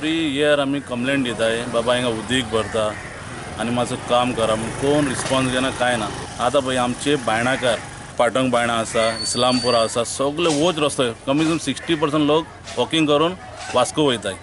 Every year आमी complaint दिताय, बाबा हिंगा उदीक भरता आनी मातसो काम करा म्हूण, कोण रिस्पॉन्स घेना कांय ना. आतां पळय आमचे बायणाकार, पाटंग बायणा आसा, इस्लामपुरा आसा, सगळे वोच रस्तो कमी कमी 60% लोक वॉकिंग करून वास्को वयताय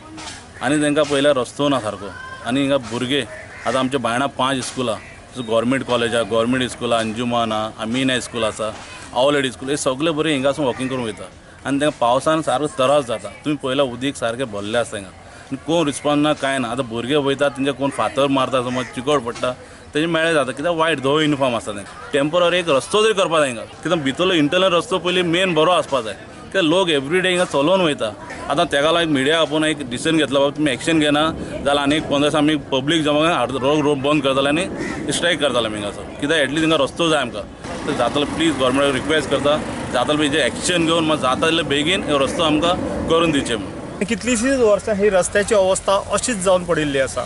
आनी तांकां पयल्यार रस्तो ना सारको. आनी हिंगा भुरगे आतां आमच्या बायणा 5 स्कुलां, गव्हर्मेंट कॉलेज आहा, गव्हर्मेंट स्कूल आहा, अंजुमान आहा, अमीना स्कूल आसा, आवलेडी स्कूल, हे सगळे बरे हिंगासून वॉकिंग करून वयता आनी तांकां पावसान सारको त्रास जाता. तुमी पयल्या उदीक सारकें भरलें आसता हिंगा आनी कोण रिस्पॉन्स ना कांय ना. आतां भुरगे वयता तेंचे कोण फातर मारता, समज चिकट पडटा, तेजें मेळे जाता कित्याक वायट धवो युनिफॉर्म आसता तेंकां. टेम्पररी एक रस्तो तरी करपा जाय हिंगा, कित्याक भितरलो इंटरनल रस्तो पयलीं मेन बरो आसपा जाय, कित्याक लोक एवरी डे हिंगा चलोवन वयता. आतां तेका लागून मिडिया आपोवन एक डिसिजन घेतलो, बाबा तुमी एक्शन घेना जाल्यार आनी एक 15 दीस आमी पब्लीक जमा रोड बंद करतले आनी स्ट्रायक करतले आमी हिंगासर, कित्याक एटलीस्ट हिंगा रस्तो जाय आमकां. तर जातलो प्लीज गव्हर्मेंटाक रिक्वेस्ट करता, जातलो हेजेर एक्शन घेवन मात जाता तितले बेगीन हो रस्तो आमकां करून दिवचे म्हूण. कितलीशीच वर्सां ही रस्त्याची अवस्था अशीच जावन पडिल्ली आसा.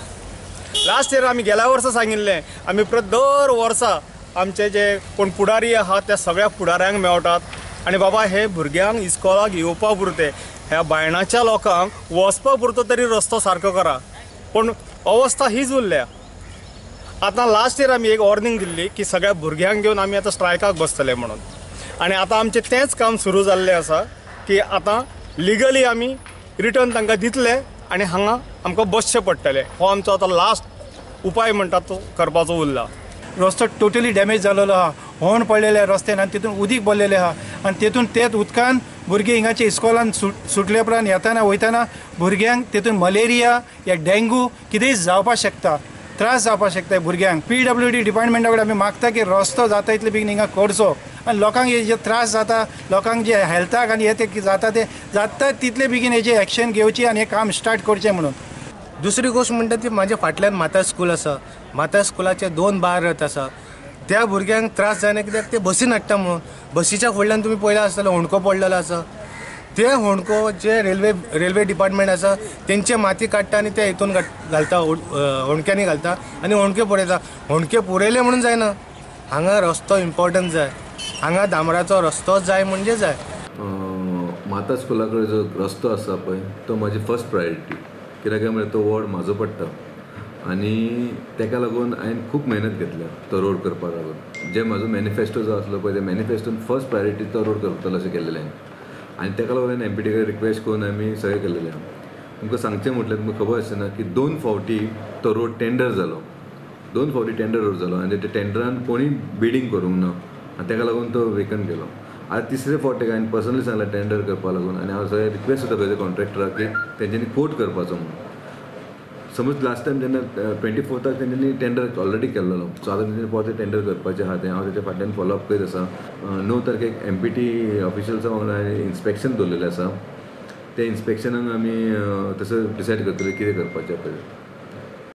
लास्ट इयर आमी गेल्या वर्सा सांगिल्लें, आमी परत दर वर्सा आमचे जे कोण फुडारी आहा त्या सगळ्या फुडाऱ्यांक मेळटात आनी बाबा हे भुरग्यांक इस्कॉलाक येवपा पुरते, ह्या बायणाच्या लोकांक वचपा पुरतो तरी रस्तो सारको करा, पूण अवस्था हीच उरल्या. आतां लास्ट इयर आमी एक वॉर्निंग दिल्ली की सगळ्या भुरग्यांक घेवन आमी आतां स्ट्रायकाक बसतले म्हणून, आनी आतां आमचें तेंच काम सुरू जाल्लें आसा की आतां लिगली आमी रिटर्न तांकां दितले आनी हांगा आमकां बसचें पडटलें. हो आमचो आतां लास्ट उपाय म्हणटा तो करपाचो उरला. रस्तो टोटली डॅमेज जालेलो आहा, होण पडलेले रस्त्यान आनी तितून उदीक भरलेलें आहा आनी तेतून तेच उदकान भुरगीं हिंगाचे इस्कॉलान सुटले उपरांत येताना वयताना भुरग्यांक तेतून मलेरिया या डेंगू कितेंय जावपाक शकता, त्रास जावपाक शकता भुरग्यांक. PWD डिपार्टमेंटा कडेन आमी मागता की रस्तो जाता इतले बेगीन हिंगा करचो आनी लोकांक हे जे त्रास जाता, लोकांक जे हेल्थाक आनी हे ते जाता ते जाता तितले बेगीन हेजे एक्शन घेवची आनी हें काम स्टार्ट करचें म्हणून. दुसरी गोश्ट म्हणटा ती म्हाज्या फाटल्यान माता स्कूल आसा, माता स्कुलाचे 2 बार रथ आसा, त्या भुरग्यांक त्रास जायना कित्याक ते बसीन हाडटा म्हणून. बसीच्या फुडल्यान तुमी पळयला आसतलो होंडको पडलेलो आसा, ते होंडको जे रेल्वे डिपार्टमेंट आसा तेंचे माती काडटा आनी ते हितून घालता, होंडक्यांनी घालता आनी होंडके पुरयता. होंडके पुरयले म्हणून जायना, हांगा रस्तो इम्पॉर्टंट जाय, हांगा डांबराचो रस्तो जाय म्हणजे जाय. माता स्कुला कडेन जो रस्तो आसा पळय तो म्हाजी फर्स्ट प्रायोरिटी, कित्याक काय म्हळ्यार तो वॉर्ड म्हाजो पडटा आनी तेका लागून हांवें खूब मेहनत घेतल्या तो रोड करपाक लागून. जे म्हाजो मॅनिफेस्टो जो आसलो पळय त्या मॅनिफेस्टोन फर्स्ट प्रायोरिटी तो रोड करतलो अशें केल्लें हांवें आनी तेका लागून हांवें MPT कडेन रिक्वेस्ट करून आमी सगळें केल्लें आहा. तुमकां सांगचें म्हटल्यार तुमकां खबर आसना की 2 फावटी तो रोड टेंडर जालो, 2 फावटी टेंडर रोड जालो आनी त्या टेंडरान कोणी बिडींग करूंक ना आनी तेका लागून तो वेकंट गेलो. आतां तिसरे फावट तेका हांवें पर्सनली सांगलें टेंडर करपा लागून आनी हांव सगळें रिक्वेस्ट सुद्दां करता कॉन्ट्रॅक्टराक की तेंच्यांनी कोट करपाचो म्हणून. समज लास्ट टायम जेन्ना 24 तेंच्यांनी टेंडर ऑलरेडी केल्लो, सो आतां तेंच्यांनी परतें टेंडर करपाचें आहा तें हांव तेच्या फाटल्यान फॉलोअप करीत आसा. 9 तारखेक MPT ऑफिशल्सा वांगडा हांवें इन्स्पेक्शन दवरलेलें आसा, त्या इन्स्पेक्शनाक आमी तसो डिसायड करतले कितें करपाचें पळय.